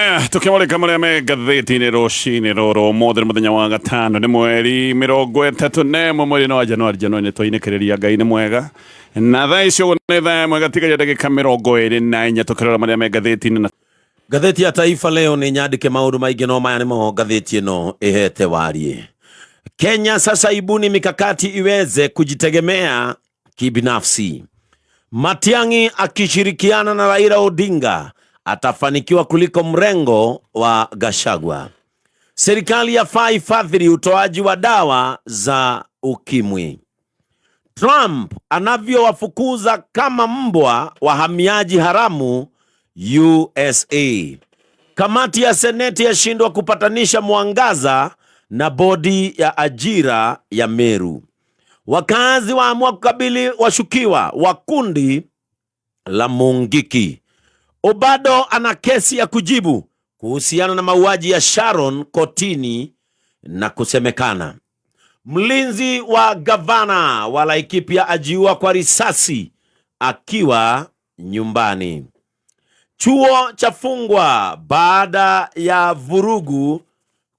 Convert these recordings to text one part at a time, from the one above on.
Tukĩmũrĩka marĩa me ngathĩti-inĩ rũcinĩ rũrũ ũmũthĩ nĩ mũthenya wa gatano, nĩ mweri 31 mweri-inĩ wa Januari. Januari nĩ twainĩkĩrĩria, Ngai nĩ mwega. Na thaa ici ũguo nĩ thaa 1 gatigaria ndagĩka 24, tũkĩrora marĩa me ngathĩti-inĩ na Ngathĩti ya Taifa Leo nĩ nyandĩke maũndũ maingĩ, no maya nĩmo ngathĩti ĩno ĩhete wariĩ. Kenya sasa ibuni mikakati iweze kujitegemea kibinafsi. Matiang'i akishirikiana na Raila Odinga atafanikiwa kuliko mrengo wa Gachagua. Serikali yafaa ifadhili utoaji wa dawa za ukimwi. Trump anavyowafukuza kama mbwa wahamiaji haramu USA. Kamati ya Seneti yashindwa kupatanisha Mwangaza na bodi ya ajira ya Meru. Wakazi waamua kukabili washukiwa wa kundi la Mungiki. Obado ana kesi ya kujibu kuhusiana na mauaji ya Sharon kotini na kusemekana. Mlinzi wa gavana wa Laikipia ajiua kwa risasi akiwa nyumbani. Chuo chafungwa baada ya vurugu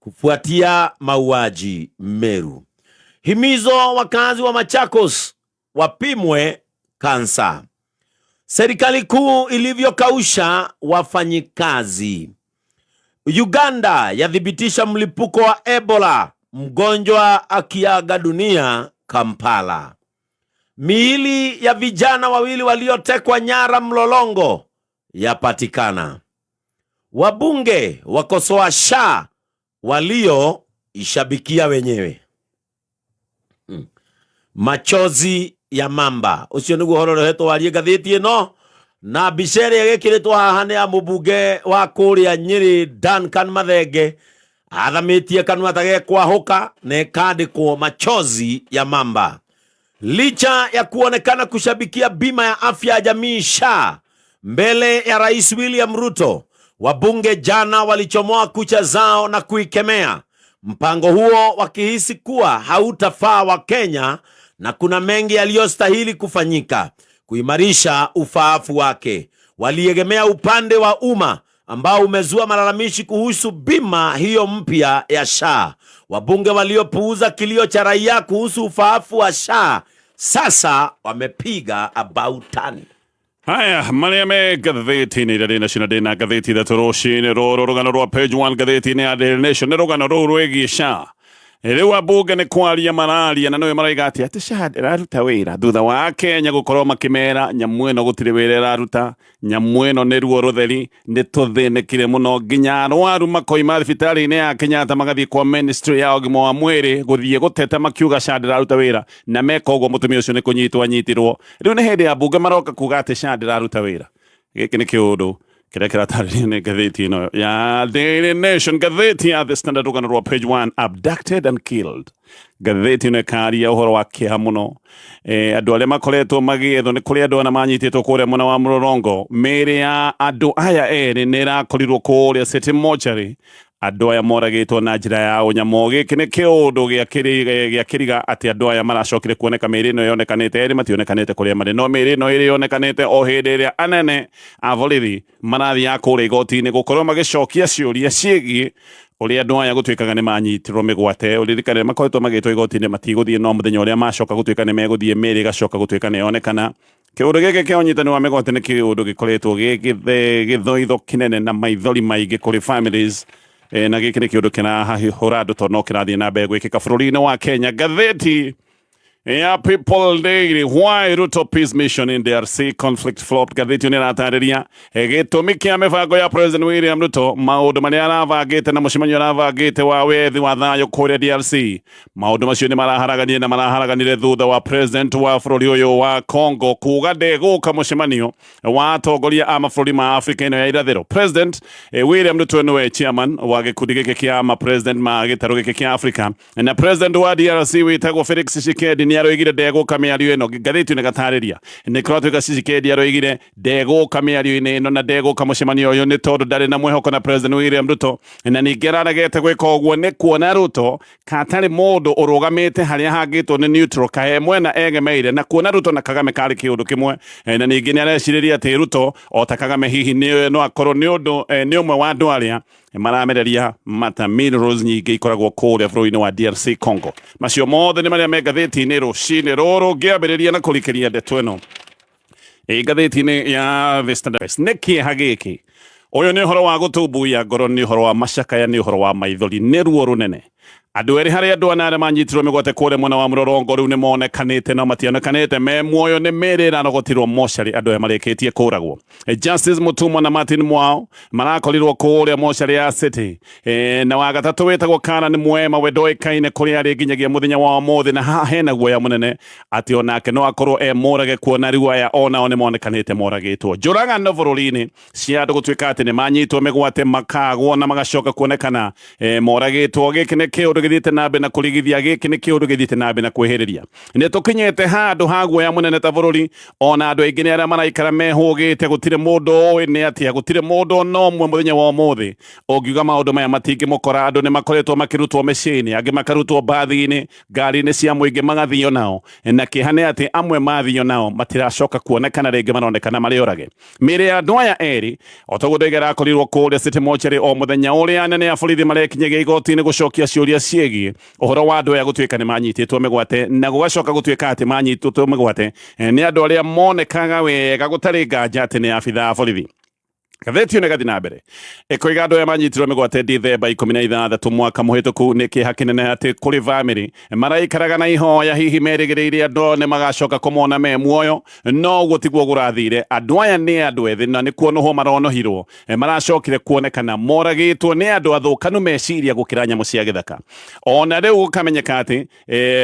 kufuatia mauaji Meru. Himizo wakazi wa Machakos wapimwe kansa. Serikali kuu ilivyokausha wafanyikazi. Uganda yathibitisha mlipuko wa Ebola, mgonjwa akiaga dunia Kampala. Miili ya vijana wawili waliotekwa nyara Mlolongo yapatikana. Wabunge wakosoa SHA walioishabikia wenyewe. Machozi ya mamba. Ucio niguo horo urehetwo warie ngathĩti ĩno, na mbica ĩrĩa ĩgĩkĩrĩtwo haha nĩ ya mũmbunge wa kũrĩa Nyĩrĩ Duncan Mathenge athamĩtie kanua ta gekwahũka na ĩkandĩkwo machozi ya mamba. Licha ya kuonekana kushabikia bima ya afya ya jamii SHA mbele ya Rais William Ruto, wabunge jana walichomoa kucha zao na kuikemea mpango huo, wakihisi kuwa hautafaa Wakenya na kuna mengi yaliyostahili kufanyika kuimarisha ufaafu wake. Waliegemea upande wa umma ambao umezua malalamishi kuhusu bima hiyo mpya ya SHA. Wabunge waliopuuza kilio cha raia kuhusu ufaafu wa SHA sasa wamepiga abautani. Haya marĩa me ngathĩti-inĩ iria ndĩ nacio, na ndĩ na ngathĩti 3 rũcinĩ rũrũ. Rũgano rwa page 1 ngathĩti-inĩ ya Daily Nation nĩ rũgano rũu rwĩgiĩ SHA. Rĩu ambunge nĩ kwaria mararia na nĩwe maraiga atĩ SHA ndĩraruta wĩra thutha wa Kenya gũkorwo makĩmera nyamũ ĩno gũtirĩ wĩra ĩraruta, nyamũ ĩno nĩ ruo rũtheri, nĩ tũthĩnĩkire mũno nginya arwaru makoima thibitarĩ-inĩ ya Kenyatta magathiĩ kwa ministry ya ũgima wa mwĩrĩ gũthiĩ gũteta makiuga SHA ndĩraruta wĩra, na meka ũguo mũtumia ũcio nĩ kũnyitwo anyitirwo. Rĩu nĩ hĩndĩ ya mbunge maroka kuga atĩ SHA ndĩraruta wĩra. Gĩkĩ nĩ kĩũndũ kĩrĩa kĩratarĩrio nĩ ngathĩti ĩno ya Daily Nation. Ngathĩti ya The Standard, rũgano rwa page 1, abducted and killed. Ngathĩti ĩno ĩkaria ũhoro wa kĩeha mũno, andũ arĩa makoretwo magĩethwo. Nĩ kũrĩ andũ ana manyitĩtwo kũrĩa mwena wa Mlolongo. Mĩĩrĩ ya andũ aya erĩ nĩ ĩrakorirwo kũrĩa City Mortuary. Andũ aya moragĩtwo na njĩra ya ũnyamũ. Gĩkĩ nĩ kĩũndũ gĩa kĩriga atĩ andũ aya maracokire kuoneka mĩĩrĩ ĩno yonekanĩte, erĩ mationekanĩte kũrĩa marĩ, no mĩĩrĩ ĩno ĩrĩ yonekanĩte o hĩndĩ ĩrĩa anene a borithi marathiaga kũrĩa igoti-inĩ gũkorwo magĩcokia ciũria ciĩgiĩ ũrĩa andũ aya gũtuĩkaga nĩ manyitirwo mĩgwate. Ũririkane makoretwo magĩtwo igoti-inĩ matigũthiĩ, no mũthenya ũrĩa macoka gũtuĩka nĩ megũthiĩ, mĩĩrĩ ĩgacoka gũtuĩka nĩ yonekana. Kĩũndũ gĩkĩ kĩa ũnyitani wa mĩgwate nĩ kĩũndũ gĩkoretwo gĩ gĩthoitho kĩnene na maithori maingĩ kũrĩ families, na gĩkĩ nĩ kĩũndũ kĩrahũra andũ tondũ no kĩrathiĩ na mbere gwĩkĩka bũrũri-inĩ wa Kenya. Ngathĩti ya People Daily, why Ruto peace mission in DRC conflict flopped. Ngathĩti nĩ ĩratarĩria gĩtũmi kĩa mĩbango ya President William Ruto, maũndũ marĩa arabangĩte na mũcemanio arabangĩte wa wethi wa thayũ kũrĩa DRC. Maũndũ macio nĩ maraharaganire na maraharaganire thutha wa president wa bũrũri ũyũ wa Congo kuga ndegũka mũcemanio wa atongoria a mabũrũri ma Afrika ĩno ya irathĩro. President William Ruto nĩwe chairman wa gĩkundi gĩkĩ kĩa ma president ma gĩtarũ gĩkĩ kĩa Afrika, na president wa DRC wĩtagwo Felix Tshisekedi. Nĩ aroigire ndegũka mĩario ĩno. Ngathĩti nĩ gatarĩria nĩ kũratuĩka Tshisekedi aroigire ndegũka mĩario-inĩ ĩno na ndegũka mũcemanio ũyũ nĩ tondũ ndarĩ na mwĩhoko na President William Ruto, na ningĩ araregete gwĩka ũguo nĩ kuona Ruto katarĩ mũndũ ũrũgamĩte harĩa hangĩtwo nĩ neutral kahe mwena egemeire, na kuona Ruto na Kagame karĩ kĩũndũ kĩmwe. Na ningĩ nĩ arecirĩria atĩ Ruto o ta Kagame hihi nĩ no akorwo nĩ ũndũ nĩ ũmwe wa andũ arĩa maramereria mata minerals nyingĩ ikoragwo kũrĩa bũrũri-inĩ wa DRC Congo. Macio mothe nĩ marĩa me ngathĩti-inĩ rũcinĩ rũrũ. Ngĩambĩrĩria na kũrikĩria ndeto ĩno ĩ ngathĩti-inĩ ya The Standard Press, nĩ kĩeha gĩkĩ. Ũyũ nĩ ũhoro wa gũtumbuia ngoro, nĩ ũhoro wa macakaya, nĩ ũhoro wa maithori, nĩ ruo rũnene. Andũ erĩ harĩ andũ ana arĩa manyitirwo mĩgwate kũrĩa mwena wa Mũrorongo rĩu nĩ monekanĩte, no mationekanĩte me muoyo. Nĩ mĩĩrĩ ĩrarogotirwo mocarĩ andũ aya marĩkĩtie kũragwo. Justice Mutumwa na Martin Mwao marakorirwo kũrĩa mocarĩ ya City, na wa gatatũ wĩtagwo Karan Mwema, we ndoĩkaine kũrĩa arĩ nginyagia mũthenya wa ũmũthĩ, na haha hena guoya mũnene atĩ onake no akorwo e mũrage, kuona rĩu aya onao nĩ monekanĩte moragĩtwo. Njũragano bũrũri-inĩ cia andũ gũtuĩka atĩ nĩ manyitwo mĩgwate, makagwo na magacoka kuonekana moragĩtwo. Gĩkĩ nĩ kĩũndũ gĩthiĩte na mbere na kũrigithia, gĩkĩ nĩ kĩũndũ gĩthiĩte na mbere na kwĩhĩrĩria. Nĩ tũkinyĩte handũ ha guoya mũnene ta bũrũri, ona andũ aingĩ nĩ arĩa maraikara mehũgĩte. Gũtirĩ mũndũ ũĩ nĩ atĩa, gũtirĩ mũndũ ona ũmwe mũthenya wa ũmũthĩ ũngiuga maũndũ maya matingĩmũkora. Andũ nĩ makoretwo makĩrutwo mĩciĩ-inĩ, angĩ makarutwo mbathi-inĩ, ngari-inĩ cia mũingĩ, magathio nao, na kĩeha nĩ atĩ amwe mathio nao matiracoka kuonekana rĩngĩ, maronekana marĩ orage. Mĩĩrĩ ya andũ aya erĩ, o ta ũguo ndoiga, ĩrakorirwo kũrĩa City Mortuary o mũthenya ũrĩa anene a borithi marekinyagia igoti-inĩ gũcokia ciũria ciĩgiĩ ũhoro wa andũ aya gũtuĩka nĩ manyitĩtwo mĩgwate, na gũgacoka gũtuĩka atĩ manyitĩtwo mĩgwate nĩ andũ arĩa monekaga wega gũtarĩ nganja atĩ nĩ abithaa a borithi. Ngathĩti ĩyo ĩgathiĩ na mbere ĩkoiga andũ aya manyitirwo mĩgwate Dithemba 16 mwaka mũhĩtũku. Nĩ kĩeha kĩnene atĩ kũrĩ bamĩrĩ maraikaraga na ihoya, hihi merĩgĩrĩire andũ nĩ magacoka kũmona me muoyo, no ũguo tiguo kũrathire. Andũ aya nĩ andũ ethĩ na nĩ kuonohwo maronohirwo, maracokire kuonekana moragĩtwo nĩ andũ athũkanu meciria gũkĩra nyamũ cia gĩthaka. Ona rĩu gũkamenyeka atĩ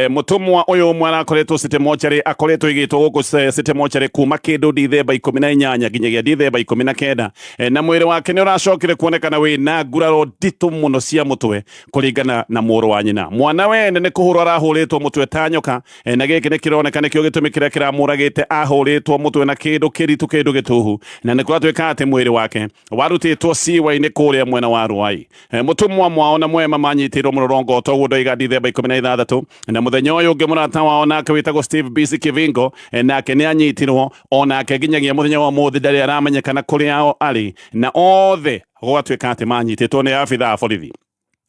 mũtũmwa ũyũ ũmwe arakoretwo City Mortuary, akoretwo igĩtwo gũkũ City Mortuary kuma kĩndũ Dithemba 18 nginyagia Dithemba 19, na mwĩrĩ wake nĩ ũracokire kuonekana wĩ na nguraro nditũ mũno cia mũtwe. Kũringana na mũrũ wa nyina, mwana wene nĩ kũhũrwo arahũrĩtwo mũtwe ta nyoka, na gĩkĩ nĩ kĩroneka nĩkĩo gĩtũmi kĩrĩa kĩramũragĩte. Ahũrĩtwo mũtwe na kĩndũ kĩritũ, kĩndũ gĩtuhu, na nĩ kũratuĩka atĩ mwĩrĩ wake warutĩtwo ciwa-inĩ kũrĩa mwena wa Ruai. Mũtũmwa Mwao na Mwema manyitĩirwo Mũrorongo toguo ndoiga Dithemba 16, na mũthenya ũyũ ũngĩ mũrata wao nake wĩtagwo Steve Bisi Kivingo, nake nĩ anyitirwo, onake nginyagia mũthenya wa ũmũthĩ ndarĩ aramenyekana kũrĩa arĩ, na othe gũgatuĩka atĩ manyitĩtwo nĩ abithaa a borithi.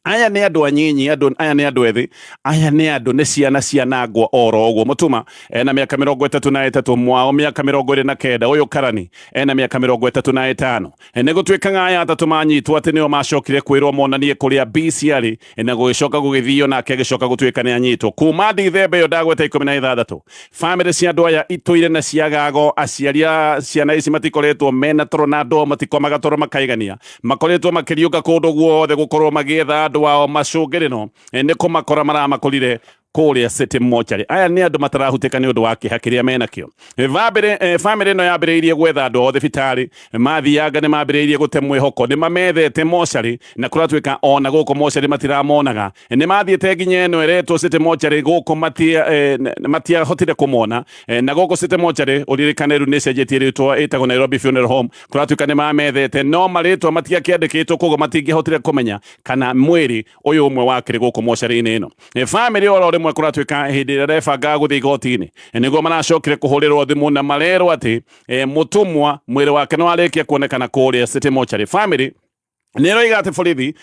Aya nĩ andũ anyinyi, andũ aya nĩ andũ ethĩ, aya nĩ andũ nĩ ciana cianangwo oro ũguo. Mũtuma ena mĩaka 33, Mwao mĩaka 29, ũyũ Karani ena mĩaka 35. Nĩ gũtuĩkaga aya atatũ manyitwo atĩ nĩo macokire kwĩrwo monanie kũrĩa Bisi arĩ, na gũgĩcoka gũgĩthio nake agĩcoka gũtuĩka nĩ anyitwo kuma Dithemba ĩyo ndagweta 16. Bamĩrĩ cia andũ aya itũire na ciagago. Aciari a ciana ici matikoretwo mena toro, na andũ ao matikomaga toro makaigania, makoretwo makĩriũka kũndũ guothe gũkorwo magĩetha andũ ao. Macũngĩrĩro nĩ kũmakora maramakorire kũrĩa City Mortuary. Aya nĩ andũ matarahutĩka nĩ ũndũ wa kĩeha kĩrĩa menakĩo. Bamĩrĩ ĩno yambĩrĩirie gwetha andũ ao thibitarĩ, mathianga nĩ mambĩrĩirie gũte mwĩhoko, nĩ mamethete mocarĩ na kũratuĩka ona gũkũ mocarĩ matiramonaga. Nĩ mathiĩte nginya ĩno ĩretwo City Mortuary gũkũ matiahotire kũmona, na gũkũ City Mortuary, ũririkane rĩu nĩ ĩcenjetie rĩtwa, ĩtagwo Nairobi Funeral Home, kũratuĩka nĩ mamethete no marĩtwa matiakĩandĩkĩtwo, koguo matingĩhotire kũmenya kana mwĩrĩ ũyũ ũmwe wakĩrĩ gũkũ mocarĩ-inĩ ĩno. Bamĩrĩ oro rĩmwe kũratuĩka hĩndĩ ĩrĩa ĩrebangaga gũthiĩ igoti-inĩ nĩguo maracokire kũhũrĩrwo thimũ na marerwo atĩ mũtũmwa mwĩrĩ wake nĩ warĩkia kuonekana kũrĩa City Mortuary. Bamĩrĩ nĩ ĩroiga atĩ borithi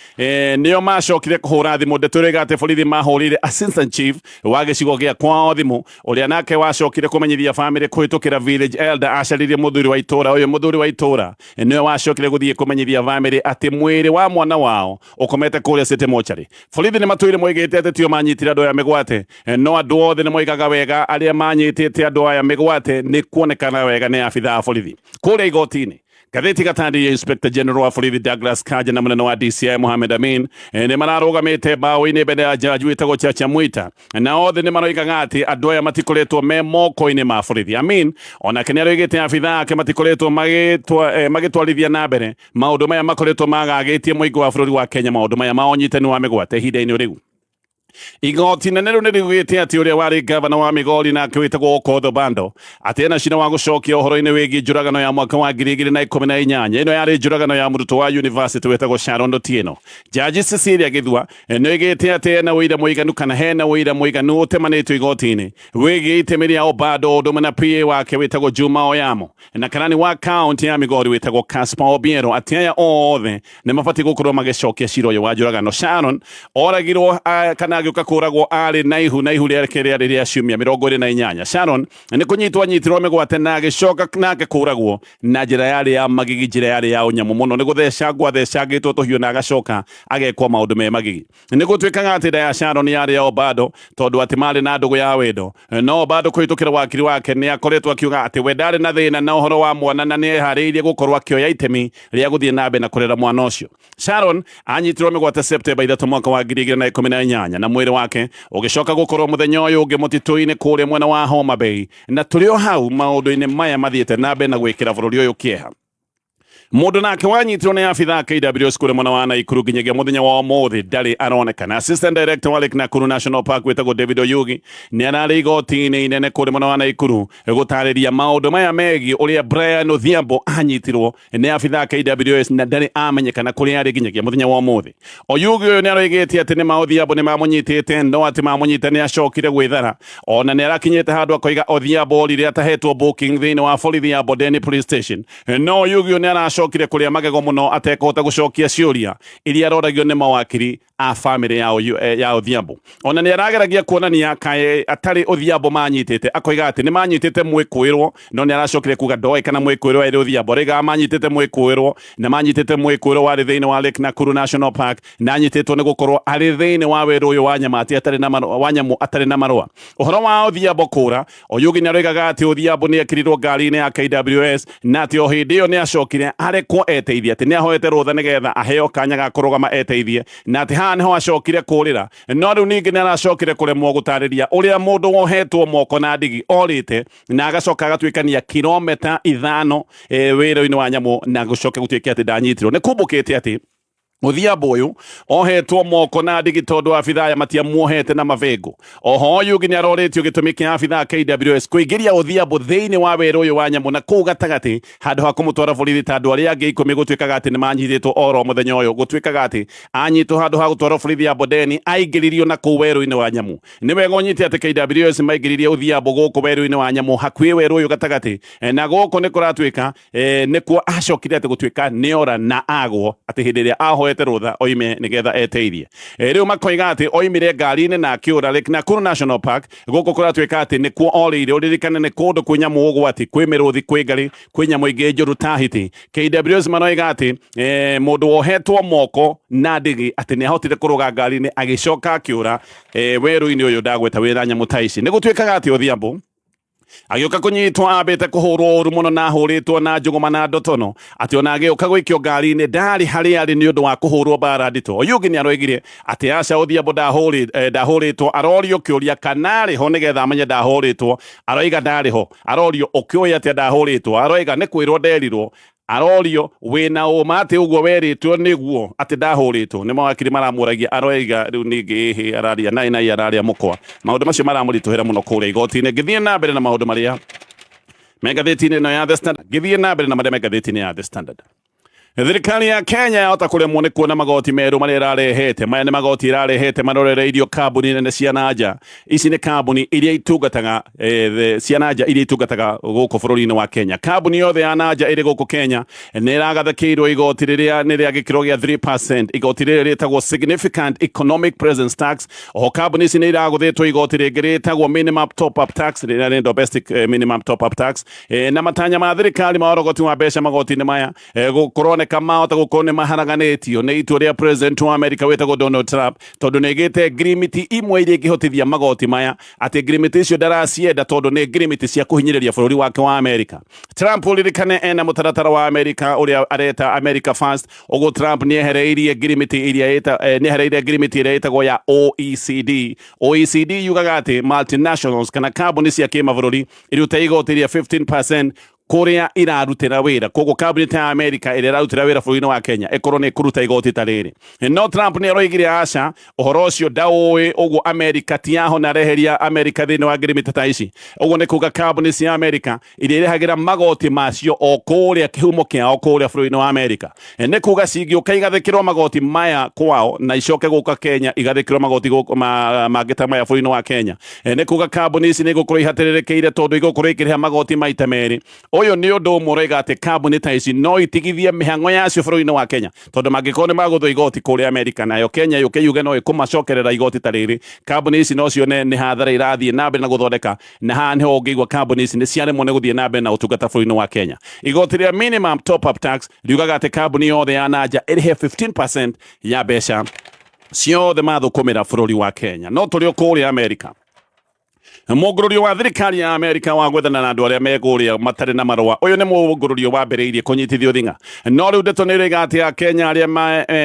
nĩo macokire kũhũra thimũ. Ndeto ĩroiga atĩ borithi mahũrĩire assistant chief wa gĩcigo gĩa kwao thimũ, ũrĩa nake wacokire kũmenyithia bamĩrĩ kũhĩtũkĩra village elder acaririe mũthuri wa itũra. Ũyũ mũthuri wa itũra nĩwe wacokire gũthiĩ kũmenyithia bamĩrĩ atĩ mwĩrĩ wa mwana wao ũkomete kũrĩa City Mortuary. Borithi nĩ matũire moigĩte atĩ tio manyitire andũ aya mĩgwate, no andũ othe nĩ moigaga wega arĩa manyitĩte andũ aya mĩgwate nĩ kuonekana wega nĩ abithaa a borithi. Kũrĩa igoti-inĩ, ngathĩti gatarĩria Inspector General wa borithi Douglas Kanja na mũnene wa DCI Mohamed Amin nĩ mararũgamĩte mbaũ-inĩ mbere ya jaji wĩtagwo Chacha Mwita, na othe nĩ maroigaga atĩ andũ aya matikoretwo me moko-inĩ ma borithi. Amin onake nĩ aroigĩte abithaa ake matikoretwo magĩtwarithia na mbere maũndũ maya makoretwo magagĩtie mũingĩ wa bũrũri wa Kenya, maũndũ maya ma ũnyitani wa mĩgwate ihinda-inĩ rĩu. Igoti nene rĩu nĩ riugĩte atĩ ũrĩa warĩ gavana wa Migori nake wĩtagwo Okoth Obando atĩ ena cira wa gũcokia ũhoro-inĩ wĩgiĩ njũragano ya mwaka wa 2018. Ĩno yarĩ njũragano ya mũrutwo wa university wĩtagwo Sharon Otieno. Jaji Cecilia Githua nĩ oigĩte atĩ ena ũira mũiganu kana hena ũira mũiganu ũtemanĩtio igoti-inĩ wĩgiĩ itemi rĩa Obando ũndũ ũmwe na PA wake wĩtagwo Juma Oyamo na karani wa kaunti ya Migori wĩtagwo Caspar Obiero, atĩ aya othe nĩ mabatiĩ gũkorwo magĩcokia cira ũyũ wa njũragano. Sharon oragirwo kana agĩũka kũragwo arĩ na ihu, na ihu rĩake rĩarĩ rĩa ciumia 28. Sharon nĩ kũnyitwo anyitirwo mĩgwate na agĩcoka nake kũragwo na njĩra yarĩ ya magigi, njĩra yarĩ ya ũnyamũ mũno, nĩ gũthecangwo athecangĩtwo tũhiũ na agacoka agekwo maũndũ me magigi. Nĩ gũtuĩkaga atĩ nda ya Sharon yarĩ ya Obado tondũ atĩ marĩ na ndũgũ ya wendo, no Obado kũhĩtũkĩra wakiri wake nĩ akoretwo akiuga atĩ we ndarĩ na thĩna na ũhoro wa mwana na nĩ eharĩirie gũkorwo akĩoya itemi rĩa gũthiĩ na mbere na kũrera mwana ũcio. Sharon anyitirwo mĩgwate Septemba 3 mwaka wa 2018 na mwĩrĩ wake ũgĩcoka gũkorwo mũthenya ũyũ ũngĩ mũtitũ-inĩ kũrĩa mwena wa Homa Bay. Na tũrĩ o hau maũndũ-inĩ maya mathiĩte na mbere na gwĩkĩra bũrũri ũyũ kĩeha. Mũndũ nake wanyitirwo nĩ abitha a KWS kũrĩa mwena wa Naikuru nginyagia mũthenya wa ũmũthĩ ndarĩ aronekana. Assistant Director wa Lake Nakuru National Park wĩtagwo David Oyugi nĩ ararĩ igoti-inĩ inene kũrĩa mwena wa Naikuru gũtarĩria maũndũ maya megiĩ ũrĩa Brian Odhiambo anyitirwo nĩ abitha a KWS na ndarĩ amenyekana kũrĩa arĩ nginyagia mũthenya wa ũmũthĩ. Oyugi ũyũ nĩ aroigĩte atĩ nĩ ma Odhiambo nĩ mamũnyitĩte, no atĩ mamũnyita nĩ acokire gwĩthara. Ona nĩ arakinyĩte handũ akoiga Odhiambo orire atahetwo booking thĩinĩ wa borithi ya Bondeni Police Station. No Oyugi ũyũ nĩ aracokire kũrĩa magego mũno atekũhota gũcokia ciũria iria aroragio nĩ mawakiri a famĩlĩ ya Odhiambo. Ona nĩ arageragia kuonania kaĩ atarĩ Odhiambo manyitĩte, akoiga atĩ nĩ manyitĩte mwĩkũĩrwo, no nĩ aracokire kuga ndoĩ kana mwĩkũĩrwo arĩ Odhiambo. Arauga manyitĩte mwĩkũĩrwo na manyitĩte mwĩkũĩrwo warĩ thĩinĩ wa Lake Nakuru National Park na anyitĩtwo nĩ gũkorwo arĩ thĩinĩ wa werũ ũyũ wa nyama atĩ atarĩ na marũa, wa nyamũ atarĩ na marũa. Ũhoro wa Odhiambo kũra, Oyugi nĩ aroigaga atĩ Odhiambo nĩ ekĩrirwo ngari-inĩ ya KWS na atĩ o hĩndĩ ĩyo nĩ acokire arekwo eteithie, atĩ nĩ ahoete rũtha nĩgetha aheo kanya ga kũrũgama eteithie, na atĩ haha nĩho acokire kũrĩra. No rĩu ningĩ nĩ aracokire kũremwo gũtarĩria ũrĩa mũndũ wohetwo moko na ndigi orĩte na agacoka agatuĩkania kilomita 5 wĩra-inĩ wa nyamũ na gũcoka gũtuĩke atĩ ndanyitirwo. Nĩ kumbũkĩte atĩ Odhiambo ũyũ ohetwo moko na ndigi tondũ abitha aya matiamuohete na mabĩngũ. Oho Oyugi nĩ arorĩtio gĩtũmi kĩa abitha a KWS kũingĩria Odhiambo thĩinĩ wa werũ ũyũ wa nyamũ na kũu gatagatĩ handũ ha kũmũtwara borithi ta andũ arĩa angĩ 10 gũtuĩkaga atĩ nĩ manyitĩtwo oro mũthenya ũyũ. Gũtuĩkaga atĩ anyitwo handũ ha gũtwarwo borithi ya Bondeni aingĩririo na kũu werũ-inĩ wa nyamũ. Nĩ wega ũnyite atĩ KWS maingĩririe Odhiambo gũkũ werũ-inĩ wa nyamũ hakuhĩ werũ ũyũ gatagatĩ, na gũkũ nĩ kũratuĩka nĩkuo acokire atĩ gũtuĩka nĩora na agwo atĩ hĩndĩ ĩrĩa ahoete rũtha oime nĩgetha eteithie. Rĩu makoiga atĩ oimire ngari-inĩ na akĩũra Lake Nakuru National Park. Gũkũ kũratuĩka atĩ nĩkuo orĩire. Ũririkane nĩ kũndũ kwĩ nyamũ ũgwati, kwĩ mĩrũthi, kwĩ ngarĩ, kwĩ nyamũ ingĩ njũru ta hiti. KWS maroiga atĩ mũndũ wohetwo moko na ndigi atĩ nĩ ahotire kũrũga ngari-inĩ agĩcoka akĩũra werũ-inĩ ũyũ ndagweta wĩna nyamũ ta ici. Nĩ gũtuĩkaga atĩ Odhiambo agĩũka kũnyitwo ambĩte kũhũrwo ũru mũno na ahũrĩtwo na njũgũma na ndotono, atĩ ona agĩũka gũikio ngari-inĩ ndarĩ harĩa arĩ nĩ ũndũ wa kũhũrwo mbara nditũ. Oyugi nĩ aroigire atĩ aca Odhiambo ndahũrĩtwo. Arorio kĩũria kana arĩ ho nĩgetha amenye ndahũrĩtwo, aroiga ndarĩ ho. Arorio ũkĩũĩ atĩa ndahũrĩtwo, aroiga nĩ kwĩrwo nderirwo. Arorio wĩna ũma atĩ ũguo werĩtwo nĩguo atĩ ndahũrĩtwo. Nĩ mawakiri maramũragia, aroiga rĩu ningĩ ĩhĩ araria nai nai araria mũkwa. Maũndũ macio maramũritũhĩra mũno kũrĩa igoti-inĩ. Ngĩthiĩ na mbere na maũndũ marĩa me ngathĩti-inĩ ĩno ya The Standard. Ngĩthiĩ na mbere na marĩa me ngathĩti-inĩ ya The Standard. Thirikari ya Kenya yahota kũremwo nĩ kuona magoti merũ marĩa ĩrarehete. Maya nĩ magoti ĩrarehete marorereirio kambuni nene cia na nja. Ici nĩ kambuni iria itungataga cia na nja iria itungataga gũkũ bũrũri-inĩ wa Kenya. Kambuni yothe ya na nja ĩrĩ gũkũ Kenya nĩ ĩragathĩkĩirwo igoti rĩrĩa nĩ rĩa gĩkĩro gĩa 3%. Igoti rĩrĩ rĩtagwo Significant Economic Presence Tax. Oho kambuni ici nĩ iragũthĩtwo igoti rĩngĩ rĩtagwo Minimum Top Up Tax, rĩrĩa nĩ Domestic Minimum Top Up Tax. Na matanya ma thirikari ma ũrogoti wa mbeca magoti-inĩ maya kũroneka mahota gũkorwo nĩ maharaganĩtio nĩ itua rĩa president wa America wĩtagwo Donald Trump, tondũ nĩ aigĩte ngirimiti imwe iria ingĩhotithia magoti maya, atĩ ngirimiti icio ndaracienda tondũ nĩ ngirimiti cia kũhinyĩrĩria bũrũri wake wa America. Trump ũririkane ena mũtaratara wa America ũrĩa areta America First. Ũguo Trump nĩ ehereirie ngirimiti iria nĩ ehereirie ngirimiti ĩrĩa ĩtagwo ya OECD. OECD yugaga atĩ multinationals kana kambuni cia kĩmabũrũri irute igoti rĩa 15% Kũrĩa irarutĩra wĩra. Koguo kambuni ta ya Amerika ĩrĩa ĩrarutĩra wĩra bũrũri-inĩ wa Kenya ĩkorwo nĩ ĩkũruta igoti ta rĩrĩ. No Trump nĩ aroigire aca, ũhoro ũcio ndaũĩ, ũguo Amerika ti yahona areheria Amerika thĩinĩ wa ngirimiti ta ici. Ũguo nĩ kuga kambuni cia Amerika iria irĩhagĩra magoti macio o kũrĩa kĩhumo kĩao kũrĩa bũrũri-inĩ wa Amerika, nĩ kuga cingĩũka igathĩkĩrwo magoti maya kwao na icoke gũka Kenya igathĩkĩrwo magoti mangĩ ta maya bũrũri-inĩ wa Kenya, nĩ kuga kambuni ici nĩ igũkorwo ihatĩrĩrĩkĩire tondũ igũkorwo ikĩrĩha magoti maita merĩ. Ũyũ nĩ ũndũ ũmwe ũroiga atĩ kambuni ta ici no itigithie mĩhang'o yacio bũrũri-inĩ wa Kenya, tondũ mangĩkorwo nĩ magũthwo igoti kũrĩa Amerika nayo Kenya yũke yuge no ĩkũmacokerera igoti ta rĩrĩ, kambuni ici no cione nĩ hathara irathiĩ na mbere na gũthondeka, na haha nĩho ũngĩigua kambuni ici nĩ ciaremwo nĩ gũthiĩ na mbere na ũtungata bũrũri-inĩ wa Kenya. Igoti rĩa minimum top up tax riugaga atĩ kambuni yothe ya nanja ĩrĩhe 15% ya mbeca ciothe mathũkũmĩra bũrũri wa Kenya. No tũrĩ o kũrĩa Amerika, mũngũrũrio wa thirikari ya Amerika wa gwethana na andũ arĩa me kũrĩa matarĩ na marũa. Ũyũ nĩ mũngũrũrio wambĩrĩirie kũnyitithio thing'a, no rĩu ndeto nĩ ĩroiga atĩ Akenya arĩa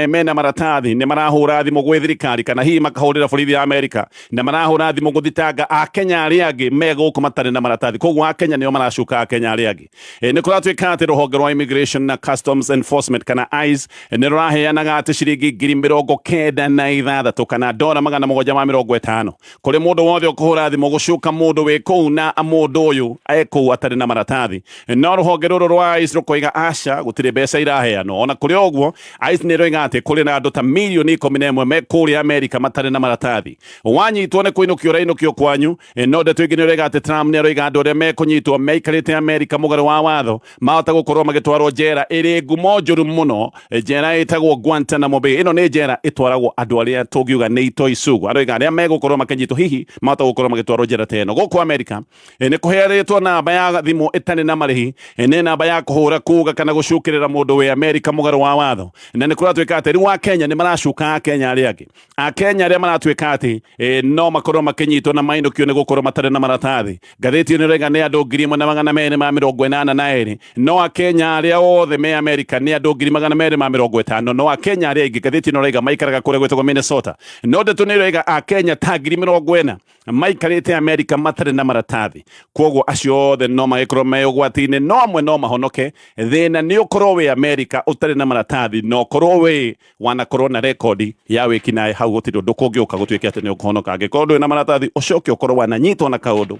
mena maratathi nĩ marahũra thimũ gwĩ thirikari kana hihi makahũrĩra borithi ya Amerika na marahũra thimũ gũthitanga Akenya arĩa angĩ me gũkũ matarĩ na maratathi. Koguo Akenya nĩo maracuka Akenya arĩa angĩ. Nĩ kũratuĩka atĩ rũhonge rwa Immigration na Customs Enforcement kana ICE nĩ rũraheanaga atĩ ciringi 96,000 kana dora 750 kũrĩ mũndũ wothe ũkũhũra thimũ gũcuka mũndũ wĩ kũu na mũndũ ũyũ e kũu atarĩ na maratathi. No rũhonge rũrũ rwa ICE rũkoiga aca, gũtirĩ mbeca iraheanwo. Ona kũrĩ o ũguo, ICE nĩ ĩroiga atĩ kũrĩ na andũ ta mirioni 11 me kũrĩa Amerika matarĩ na maratathi. Wanyitwo nĩ kũinũkio ũrainũkio kwanyu. No ndeto ĩngĩ nĩ ĩroiga atĩ Trump nĩ aroiga andũ arĩa mekũnyitwo meikarĩte Amerika mũgarũ wa watho mahota gũkorwo magĩtwarwo njera ĩrĩ ngumo njũru mũno, njera ĩtagwo Guantanamo Bay. Ĩno nĩ njera ĩtwaragwo andũ arĩa tũngiuga nĩ itoi sugu. Aroiga arĩa megũkorwo makĩnyitwo hihi mahota gũkorwo magĩtwarwo njera ta ĩno. Gũkũ Amerika nĩ kũheanĩtwo namba ya thimũ ĩtarĩ na marĩhi, nĩ namba ya kũhũra kuga kana gũcukĩrĩra mũndũ wĩ Amerika mũgarũ wa watho, na nĩ kũratuĩka atĩ rĩu Akenya nĩ maracuka Akenya arĩa angĩ. Akenya arĩa maratuĩka atĩ no makorwo makĩnyitwo na mainũkio nĩ gũkorwo matarĩ na maratathi. Ngathĩti ĩno ĩroiga nĩ andũ 1,282, no Akenya arĩa othe me Amerika nĩ andũ 250,000, no Akenya arĩa aingĩ ngathĩti ĩno ĩroiga maikaraga kũrĩa gwĩtagwo Minnesota. No ndeto nĩ ĩroiga Akenya ta 40,000 maikarĩte Amerika matarĩ na maratathi, koguo acio othe no magĩkorwo me ũgwati-inĩ, no amwe no mahonoke. Thĩna nĩ ũkorwo wĩ Amerika ũtarĩ na maratathi na ũkorwo wĩ wanakorwo na rekondi ya wĩkinaĩ, hau gũtirĩ ũndũ kũngĩũka gũtuĩke atĩ nĩ ũkũhonoka. Angĩkorwo ndũrĩ na maratathi ũcoke ũkorwo wananyitwo na kaũndũ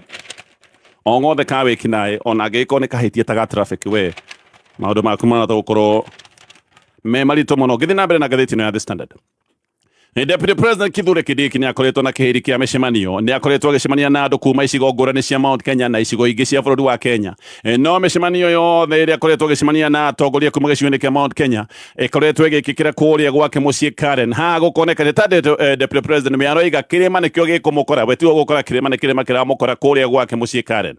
o gothe ka wĩkinaĩ, ona angĩgĩkorwo nĩ kahĩtia ta ga traffic, we maũndũ maku mahota gũkorwo me maritũ mũno. Ngĩthiĩ na mbere na ngathĩti ĩno ya The Standard, Deputy President Kithure Kindiki nĩ akoretwo na kĩhĩri kĩa mĩcemanio. Nĩ akoretwo agĩcemania na andũ kuma icigo ngũrani cia Mount Kenya na icigo ingĩ cia bũrũri wa Kenya. No mĩcemanio yothe ĩrĩa akoretwo agĩcemania na atongoria kuma gĩcigo-inĩ kĩa Mount Kenya ĩkoretwo ĩgĩkĩkĩra kũrĩa gwake mũciĩ Karen. Haha gũkoneka nĩ ta Deputy President we aroiga kĩrĩma nĩkĩo gĩkũmũkora, we tiwe ũgũkora kĩrĩma, nĩ kĩrĩma kĩramũkora kũrĩa gwake mũciĩ Karen.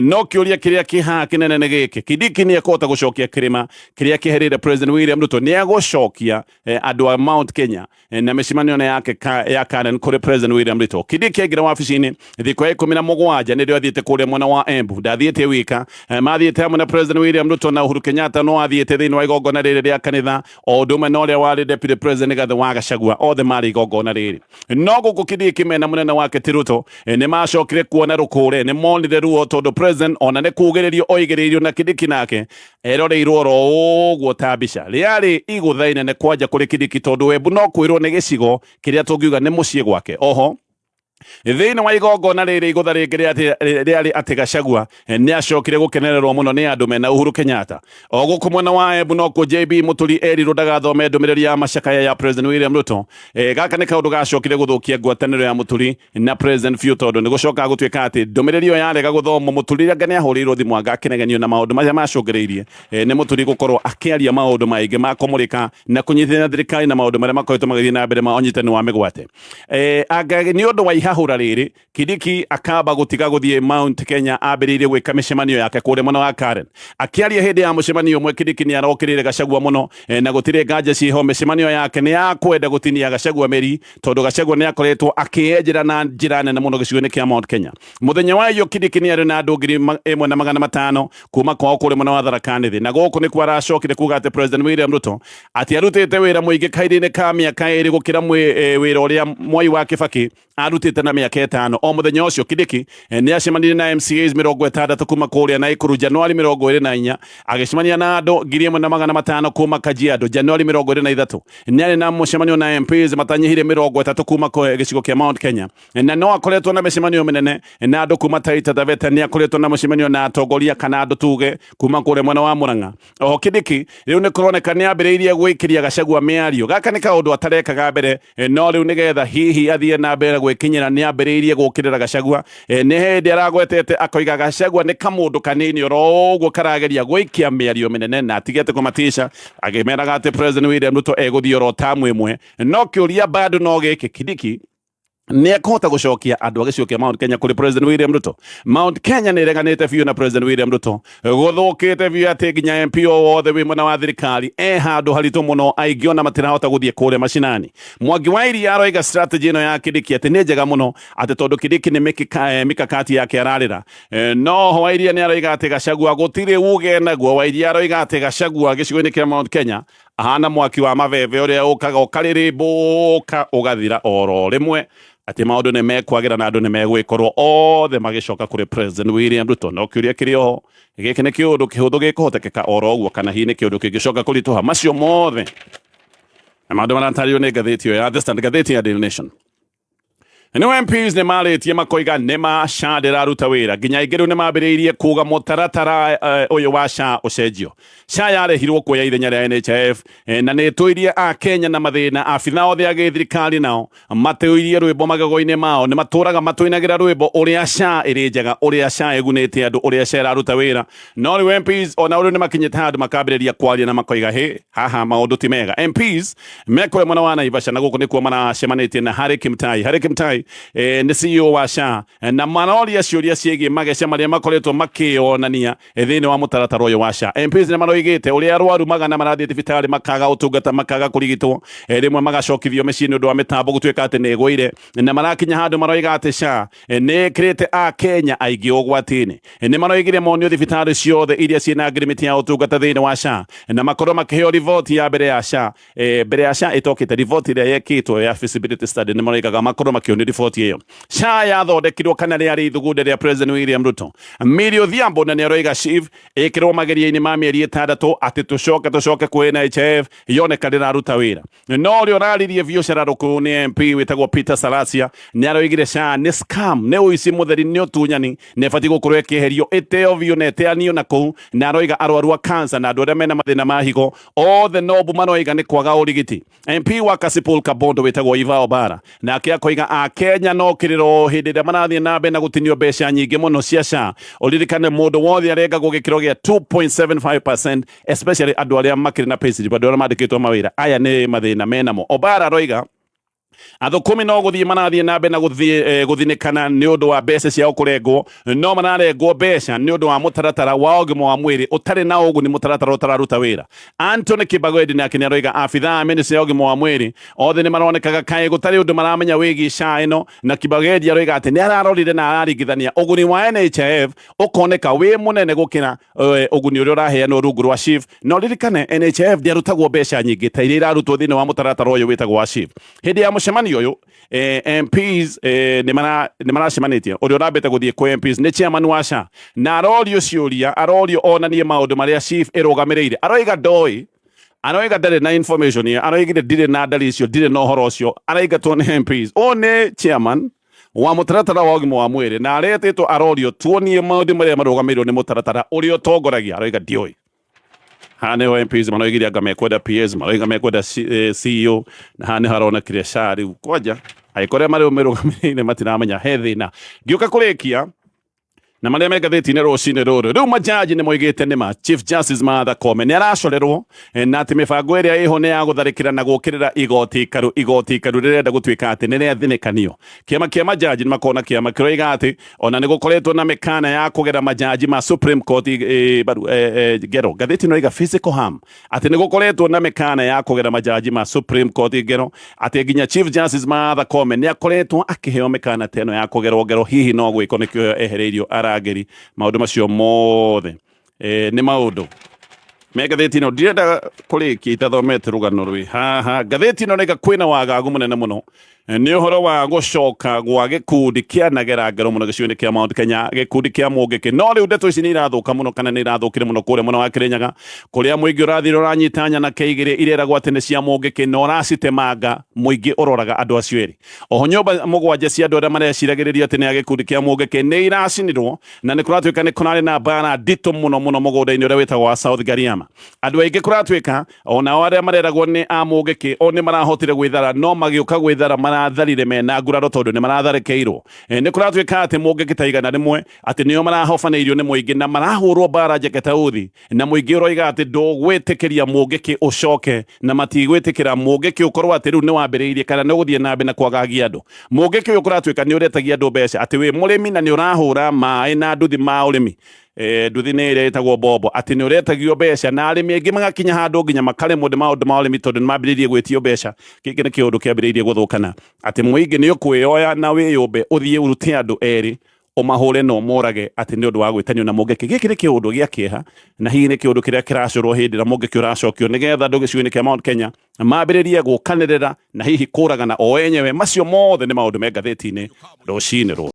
No kĩũria kĩrĩa kĩ haha kĩnene nĩ gĩkĩ: Kindiki nĩ ekũhota gũcokia kĩrĩma kĩrĩa kĩherĩire President William Ruto? Nĩ egũcokia andũ a Mount Kenya na mĩcemanio ĩno yake ya Karen kũrĩ President William Ruto? Kindiki aingĩra wabici-inĩ thikũ ya 17 nĩrĩo athiĩte kũrĩa mwena wa Embu. Ndathiĩte wika, mathiĩte hamwe na President William Ruto na Uhuru Kenyatta, no athiĩte thĩinĩ wa igongona rĩrĩ rĩa kanitha o ũndũ ũmwe na ũrĩa warĩ Deputy President Rigathi wa Gachagua, othe marĩ igongona rĩrĩ. No gũkũ Kindiki mena mũnene wake ti Ruto nĩ macokire kuona rũkũre, nĩ monire ruo tondũ President ona nĩ kugĩrĩrio oigĩrĩirio na Kindiki nake eroreirwo oro ũguo ta mbica. Rĩarĩ igũtha inene kwanja kũrĩ Kindiki tondũ Embu no kwĩrwo nĩ gĩcigo kĩrĩa tũngiuga nĩ mũciĩ gwake. Oho thĩinĩ wa igongona rĩrĩ, igũtha rĩngĩ rĩarĩ atĩ Gachagua nĩ acokire gũkenererwo mũno nĩ andũ mena Uhuru Kenyatta. O gũkũ mwena wa Embu nokuo JB Mũturi erirwo ndagathome ndũmĩrĩri ya macakaya ya President William Ruto. Gaka nĩ kaũndũ gacokire gũthũkia ngwatanĩro ya Mũturi na President biũ, tondũ nĩ gũcokaga gũtuĩka atĩ ndũmĩrĩri ĩyo yarega gũthomwo, Mũturi anga nĩ ahũrĩirwo thimũ, anga akĩnegenio na maũndũ marĩa macũngĩrĩirie nĩ Mũturi gũkorwo akĩaria maũndũ maingĩ ma kũmũrĩka na kũnyitĩrĩra thirikari na maũndũ marĩa makoretwo magĩthiĩ na mbere ma ũnyitani wa mĩgwate. Anga nĩ ũndũ wa ihahũra rĩrĩ, Kindiki akamba gũtiga gũthiĩ Mount Kenya, ambĩrĩirie gwĩka mĩcemanio yake kũrĩa mwena wa Karen. Akĩaria hĩndĩ ya mũcemanio ũmwe, Kindiki nĩ arokĩrĩire Gachagua mũno, na gũtirĩ nganja ciĩho mĩcemanio yake nĩ ya kwenda gũtinia Gachagua mĩri, tondũ Gachagua nĩ akoretwo akĩenjera na njĩra nene mũno gĩcigo-inĩ kĩa Mount Kenya. Mũthenya wa iyo Kindiki nĩ arĩ na andũ 1,500 kuma kwao kũrĩa mwena wa Tharaka Nithi, na gũkũ nĩkuo aracokire kuga atĩ President William Ruto atĩ arutĩte wĩra mũingĩ kahinda-inĩ ka mĩaka 2 gũkĩra wĩra ũrĩa Mwai wa Kibaki arutĩte. Ĩhĩtũkĩte na mĩaka 5. O mũthenya ũcio Kindiki nĩ acemanirie na MCAs 60 kuma kũrĩa Naikuru Januari 24, agĩcemania na andũ 1,500 kuma Kajiado Januari 23. Nĩ arĩ na mũcemanio na MPs matanyihire 30 kuma gĩcigo kĩa Mount Kenya, na no akoretwo na mĩcemanio mĩnene na andũ kuma Taita Taveta. Nĩ akoretwo na mũcemanio na atongoria kana andũ tuge kuma kũrĩa mwena wa Murang'a. Oho Kindiki rĩu nĩ kũroneka nĩ ambĩrĩirie gwĩkĩria Gachagua mĩario. Gaka nĩ kaũndũ atarekaga mbere, no rĩu nĩgetha hihi athiĩ na mbere gwĩkinyĩra nĩ ambĩrĩirie gũkĩrĩra Gachagua. Nĩ hĩndĩ aragwetete akoiga Gachagua nĩ kamũndũ kanini oro ũguo karageria gwĩikia mĩario mĩnene na atigete kũmatisha akĩmeraga atĩ President William Ruto egũthiĩ oro tamu ĩmwe. No kĩũria bado no gĩkĩ, Kindiki nĩ ekũhota gũcokia andũ a gĩcigo kĩa Mount Kenya kũrĩ President William Ruto? Mount Kenya nĩ ĩreganĩte biũ na President William Ruto, gũthũkĩte biũ atĩ nginya MP o wothe wĩ mwena wa thirikari e handũ haritũ mũno, aingĩ ona matirahota gũthiĩ kũrĩa macinani. Mwangi wa Iria aroiga strategy ĩno ya Kindiki atĩ nĩ njega mũno, atĩ tondũ Kindiki nĩ mikakati yake ararĩra. No ho Wairia nĩ aroiga atĩ Gachagua gũtirĩ uge naguo. Wairia aroiga atĩ Gachagua gĩcigo-inĩ kĩa Mount Kenya ahana mwaki wa mabebe ũrĩa ũkaga ũkarĩrĩmbũka ũgathira oro rĩmwe, atĩ maũndũ nĩ mekwagĩra na andũ nĩ megwĩkorwo othe magĩcoka kũrĩ President William Ruto. No kĩũria kĩrĩ oho, gĩkĩ nĩ kĩũndũ kĩhũthũ gĩkũhotekeka oro ũguo, kana hihi nĩ kĩũndũ kĩngĩcoka kũritũha? Macio mothe na maũndũ maratarĩrio nĩ ngathĩti ĩyo ya The Standard. Ngathĩti ya Daily Nation, nĩ MPs nĩ marĩtie makoiga nĩ ma SHA ndĩraruta wĩra, nginya aingĩ rĩu nĩ mambĩrĩirie kuga mũtaratara ũyũ wa SHA ũcenjio. SHA yarehirwo kuoya ithenya rĩa NHIF, na nĩ ĩtũirie a Kenya na mathĩna. Abitha othe a gĩthirikari nao matũirie rwĩmbo magego-inĩ mao, nĩ matũraga matũinagĩra rwĩmbo ũrĩa SHA ĩrĩ njega, ũrĩa SHA ĩgunĩte andũ, ũrĩa SHA ĩraruta wĩra. No rĩu MPs ona rĩu nĩ makinyĩte handũ makambĩrĩria kwaria na makoiga hĩ haha maũndũ ti mega. MPs mekũrĩa mwena wa Naivasha, na gũkũ nĩkuo maracemanĩtie na Harry Kimtai. Harry Kimtai nĩ CEO wa SHA, na maroria ciũria ciĩgiĩ mageca marĩa makoretwo makĩonania thĩinĩ wa mũtaratara ũyũ wa SHA. MPs nĩ maroigĩte ũrĩa arwaru magana marathiĩ thibitarĩ makaga ũtungata, makaga kũrigitwo, rĩmwe magacokithio mĩciĩ nĩ ũndũ wa mĩtambo gũtuĩka atĩ nĩ ĩgũire, na marakinya handũ maroiga atĩ SHA nĩ ĩkĩrĩte a Kenya aingĩ ũgwati-inĩ. Nĩ maroigire monio thibitarĩ ciothe iria ciĩna ngirimiti ya ũtungata thĩinĩ wa SHA, na makorwo makĩheo riboti ya mbere ya SHA, mbere ya SHA ĩtokĩte, riboti ĩrĩa yekĩtwo ya feasibility study. Nĩ maroigaga makorwo makĩonio riboti ĩyo. SHA yathondekirwo kana rĩarĩ ithugunda rĩa President William Ruto. Millie Odhiambo na nĩ aroiga SHIF ĩkĩrwo mageria-inĩ ma mĩeri 6, atĩ tũcoke kwĩ NHIF yoneka ndĩraruta wĩra. No ũrĩa ũraririe biũ cararũkũ nĩ MP wĩtagwo Peter Salasya. Nĩ aroigire SHA nĩ scam, nĩ ũici mũtheri, nĩ ũtunyani, nĩ ĩbatiĩ gũkorwo ĩkĩeherio, ĩteo biũ na ĩteanio na kũu. Na aroiga arwaru a cancer na andũ arĩa mena mathĩna ma higo othe nobu maroiga nĩ kwaga ũrigiti. MP wa Kasipul Kabondo wĩtagwo Eva Obara nake akoiga a Kenya no kĩrĩro hĩndĩ ĩrĩa marathiĩ na mbere na gũtinio mbeca nyingĩ mũno cia SHA. Ũririkane mũndũ wothe arengagwo gĩkĩro gĩa 2.75%, especially andũ arĩa makĩrĩ na payslip, andũ arĩa mandĩkĩtwo mawĩra. Aya nĩ mathĩna menamo. Obara aroiga athũkũmi no gũthiĩ marathiĩ na mbere na gũthinĩkana nĩ ũndũ wa mbeca ciao kũrengwo, no mararengwo mbeca nĩ ũndũ wa mũtaratara wa ũgima wa mwĩrĩ ũtarĩ na ũguni, mũtaratara ũtararuta wĩra. Anthony Kibagwendi nake nĩ aroiga abithaa a ministry ya ũgima wa mwĩrĩ othe nĩ maronekaga kaĩ gũtarĩ ũndũ maramenya wĩgiĩ SHA ĩno. Na Kibagwendi aroiga atĩ nĩ ararorire na araringithania ũguni wa NHIF ũkoneka wĩ mũnene gũkĩra ũguni ũrĩa ũraheanwo rungu rwa SHIF. Na ũririkane NHIF ndĩarutagwo mbeca nyingĩ ta iria irarutwo thĩinĩ wa mũtaratara ũyũ wĩtagwo wa SHIF. Hĩndĩ ya mũcemanio ũyũ, MPs nĩ maracemanĩtie. Ũrĩa ũrambĩte gũthiĩ kwĩ MPs nĩ chairman wa SHA, na arorio ciũria, arorio onanie maũndũ marĩa SHIF ĩrũgamĩrĩire. Aroiga ndoĩ, aroiga ndarĩ na information ĩyo, aroigire ndirĩ na ndari icio, ndirĩ na ũhoro ũcio. Araingatwo nĩ MPs. Ũyũ nĩ chairman wa mũtaratara wa ũgima wa mwĩrĩ, na aretĩtwo arorio tuonie maũndũ marĩa marũgamĩrĩirwo nĩ mũtaratara ũrĩa ũtongoragia, aroiga ndiũĩ. Haha nĩho MPs maroigire anga mekwenda PS, maroiga mekwenda CEO, na haha nĩho haronekire SHA rĩu kwanja angĩkorwo arĩa marĩ mĩrũgamĩrĩire matiramenya he thĩna. Ngĩũka kũrĩkia na marĩa me ngathĩti-inĩ rũcinĩ rũrũ, rĩu majaji nĩ moigĩte nĩma Chief Justice Martha Koome nĩ aracorerwo, na atĩ mĩbango ĩrĩa ĩho nĩ ya gũtharĩkĩra na gũkĩrĩra igoti ikaru. Igoti ikaru rĩrenda gũtuĩka atĩ nĩ rĩathinĩkanio. Kĩama kĩa majaji nĩ makorwo na kĩama kĩroiga atĩ ona nĩ gũkoretwo na mĩkana ya kũgera majaji ma Supreme Court baru, ngero. Ngathĩti ĩno ĩroiga physical harm, atĩ nĩ gũkoretwo na mĩkana ya kũgera majaji ma Supreme Court ngero, atĩ nginya Chief Justice Martha Koome nĩ akoretwo akĩheo mĩkana ta ĩno ya kũgerwo ngero, hihi no gwĩko nĩkĩo ehereirio arangĩri. Maũndũ macio mothe nĩ maũndũ me ngathĩti ĩno. Ndirenda kũrĩkia itathomete rũgano rwĩ haha. Ngathĩti ĩno nĩga kwĩna wagagu mũnene mũno. Nĩ ũhoro wa gũcoka gwa gĩkundi kĩanagera ngero mũno gĩcigo-inĩ kĩa Mount Kenya, gĩkundi kĩa Mũngĩkĩ. No rĩu ndeto ici nĩ irathũka mũno kana nĩ irathũkire mũno kũrĩa mwena wa Kĩrĩnyaga, kũrĩa mũingĩ ũrathire ũranyita nyanake igĩrĩ ireragwo atĩ nĩ cia Mũngĩkĩ na ũracitemanga, mũingĩ ũroraga andũ acio erĩ. Oho nyũmba mũgwanja cia andũ arĩa mareciragĩrĩrio atĩ nĩ a gĩkundi kĩa Mũngĩkĩ nĩ iracinirwo na nĩ kũratuĩka nĩ kũrarĩ na mbara nditũ mũno mũno mũgũnda-inĩ ũrĩa wĩtagwo wa South Gariama. Andũ aingĩ kũratuĩka onao arĩa mareragwo nĩ a Mũngĩkĩ o nĩ marahotire gwĩthara, no magĩũka gwĩthara maratharire mena nguraro tondũ nĩ maratharĩkĩirwo. Nĩ kũratuĩka atĩ Mũngĩkĩ ta 100 atĩ nĩo marahobanĩirio nĩ mũingĩ na marahũrwo mbara njeke ta uthi, na mũingĩ ũroiga atĩ ndũgwĩtĩkĩria Mũngĩkĩ ũcoke na matigwĩtĩkĩra Mũngĩkĩ ũkorwo atĩ rĩu nĩ wambĩrĩirie kana nĩ ũgũthiĩ na mbere na kwagagia andũ. Mũngĩkĩ ũyũ kũratuĩka nĩ ũretagia andũ mbeca atĩ wĩ mũrĩmi na nĩ ũrahũra maĩ na nduthi ma ũrĩmi, nduthi nĩ ĩrĩa ĩtagwo mbombo, atĩ nĩ ũretagio mbeca na arĩmi aingĩ magakinya handũ nginya makaremwo nĩ maũndũ ma ũrĩmi tondũ nĩ mambĩrĩirie gwĩtio mbeca. Gĩkĩ nĩ kĩũndũ kĩambĩrĩirie gũthũkana atĩ mũingĩ nĩ ũkwĩyoya na wĩyũmbe ũthiĩ ũrute andũ erĩ ũmahũre na ũmorage atĩ nĩ ũndũ wa gwĩtanio na Mũngĩkĩ. Gĩkĩ nĩ kĩũndũ gĩa kĩeha na hihi nĩ kĩũndũ kĩrĩa kĩracũrwo hĩndĩ ĩrĩa Mũngĩkĩ ũracokio nĩgetha andũ gĩcigo-inĩ kĩa Mount Kenya mambĩrĩrie gũkanĩrĩra na hihi kũragana o enyewe. Macio mothe nĩ maũndũ me ngathĩti-inĩ rũcinĩ rũrũ.